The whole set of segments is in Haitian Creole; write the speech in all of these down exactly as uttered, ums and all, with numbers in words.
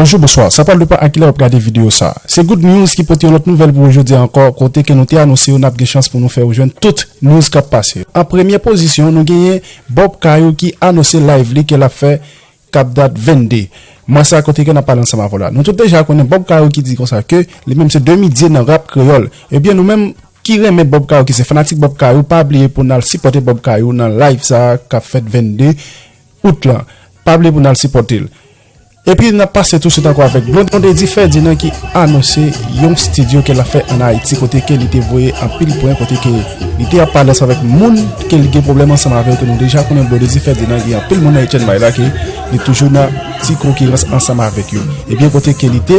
Bonjou, bonswa. Sa pral depann a kilè w ap gade videyo sa. Se Good News ki pote yon lòt nouvèl pou ou jodi a ankò, kote ke nou te anonse yo, n ap gen chans pou nou fè ou jwenn tout news k ap pase. An premye pozisyon, nou genyen Bob Kayou ki anonse live li ke l ap fè k ap dat vennde mwa sa, kote ke n ap pale ansanm avè w la. Nou tout deja konnen Bob Kayou ki di konsa ke li menm se demi dye nan rap kreyòl. Ebyen, nou menm ki renmen Bob Kayou, ki se fanatik Bob Kayou, pa bliye pou n al sipòte Bob Kayou nan live sa k ap fèt vennde out lan. Pa bliye pou n al sipòte l. Epi n ap pase touswit ankò avèk Blondedy Ferdinand ki anonse yon estidyo ke l ap fè ann Ayiti, kote ke li te voye anpil pwen, kote ke li te ap pale ansanm avèk moun ke li gen pwoblèm ansanm avè yo, ke nou deja konnen Blondedy Ferdinand gen anpil moun nan Etienne May la ke li toujou nan ti konkirans ansanm avèk yo. Ebyen, kote ke li te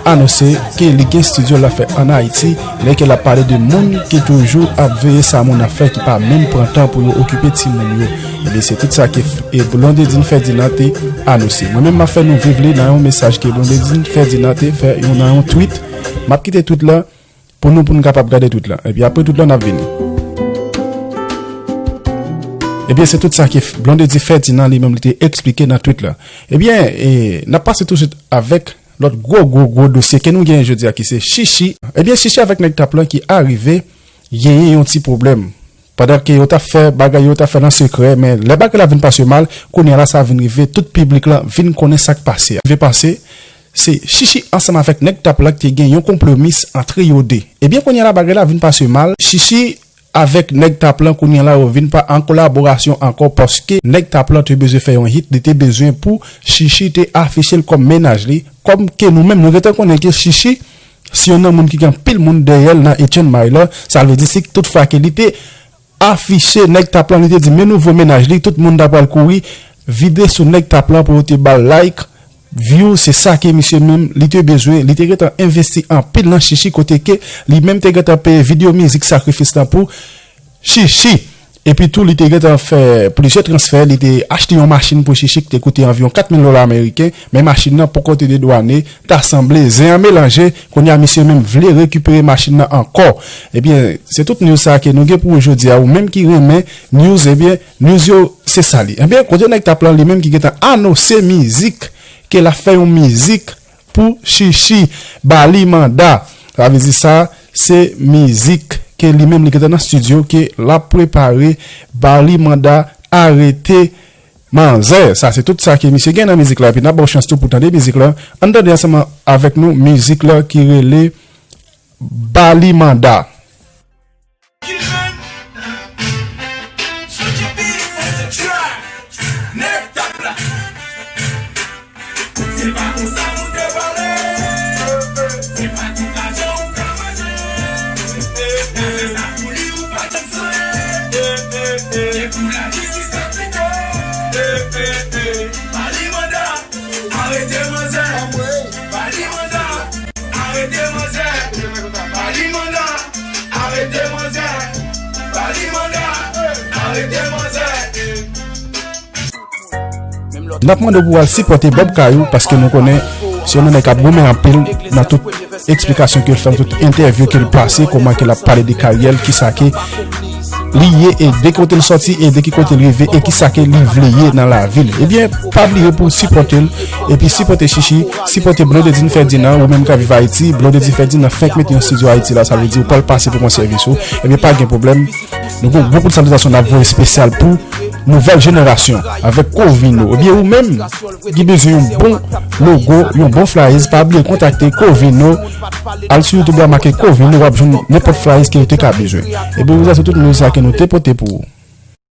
anonse ke li gen estidyo l ap fè ann Ayiti, lè ke l ap pale de moun ki toujou ap veye sa moun ap fè, ki pa menm pran tan pou yo okipe timoun yo. Ebyen, se tout sa ke f-, e Blondedy Ferdinand te anonse. Mwen menm, m ap fè nou viv li nan yon mesaj ke Blondedy Ferdinand te fè yon, nan yon tweet. M ap kite tweet la pou nou, pou nou kapab gade tweet la. Epi apre tweet la, n ap vini. Ebyen, se tout sa ke f-, Blondedy Ferdinand li menm li te eksplike nan tweet la. Ebyen, e, n ap pase touswit avèk lòt gwo, gwo, gwo dosye ke nou genyen jodi a ki se Chichi. Ebyen, Chichi avèk Nèg Tap lan ki arive genyen yon ti pwoblèm. Pandan ke yo t ap fè bagay yo, t ap fè nan sekrè, men lè bagay la vin pase mal, kounye a la sa vin rive, tout piblik la vin konnen sa k pase a. Rive pase, se Chichi ansanm avèk Nèg Tap lan ki te gen yon konpwomis antre yo de. Ebyen, kounye a la bagay la vin pase mal, Chichi avèk Nèg Tap lan kounye a la yo vin pa an kolaborasyon ankò, paske Nèg Tap lan te bezwen fè yon hit, li te bezwen pou Chichi te afiche l kòm mennaj li, kòm ke nou menm nou gentan konnen ke Chichi se youn nan moun ki gen anpil moun dèyè l nan Etienne May la. Sa vle di si tout fwa ke li te afiche Nèg Tap lan, li te di men nouvo mennaj li, tout moun ta pral kouri vide sou Nèg Tap lan pou yo te ba l like, view, se sa ke misye menm li te bezwen. Li te gentan envesti anpil nan Chichi, kote ke li menm te gentan peye videyo mizik Sakrifis lan pou Chichi. Epi tou, li te gentan fè plizyè transfè, li te achte yon machin pou Chichi ki te koute anviwon kat mil dola ameriken, men machin nan poko te dedwane, ta sanble zen an melanje, kounye a misye menm vle rekipere machin nan ankò. Ebyen, se tout news sa ke nou gen pou ou jodi a, ou menm ki renmen news, ebyen, news yo, se sa li. Ebyen, kote Nèg Tap lan li menm ki gentan anonse mizik, ke l ap fè yon mizik pou Chichi, ba li manda. Sa vle di sa, se mizik ke li menm li gentan nan estidyo, ke l ap prepare, ba li manda, arete manzè. Sa se tout sa ke misye gen nan mizik la, epi n ap ba w chans tou pou tande mizik la. Ann tande ansanm avèk nou mizik la ki rele Ba li manda. Nèg Tap la. Se pa konsa moun yo pale. Se pa tout lajan ou ka manje. Ou fè sa pou li, ou pa janm sonje. Se pou lavi jis sa pito. Ba li manda, arete manzè. Ba li manda, arete manzè. Ba li manda, arete manzè. Ba li manda, arete manzè. N ap mande w pou w al sipòte Bob Kayou, paske nou konnen se youn nan nèg k ap goumen anpil nan tout eksplikasyon ke l fè, nan tout entèvyou ke l pase, kòman ke l ap pale de karyè l, kisa ke li ye, e de kote l sòti, e de ki kote l rive, e kisa ke li vle ye nan lavi l. Ebyen, pa bliye pou w sipòte l, epi sipòte Chichi, sipòte Blondedy Ferdinand, ou menm k ap viv Ayiti, Blondedy Ferdinand fenk mete yon estidyo Ayiti la, sa vle di ou pral pase pou pran sèvis ou, ebyen pa gen pwoblèm. Nou gen yon gwo kout salitasyon n ap voye espesyal pou nouvèl jenerasyon avèk Covino. Ebyen ou menm ki bezwen yon bon logo, yon bon flyers, pa bliye kontakte Covino. Al sou YouTube la make Covino, w ap jwenn nenpòt flyers ke ou te ka bezwen. Ebyen ou sa se tout news sa ke nou te pote pou ou.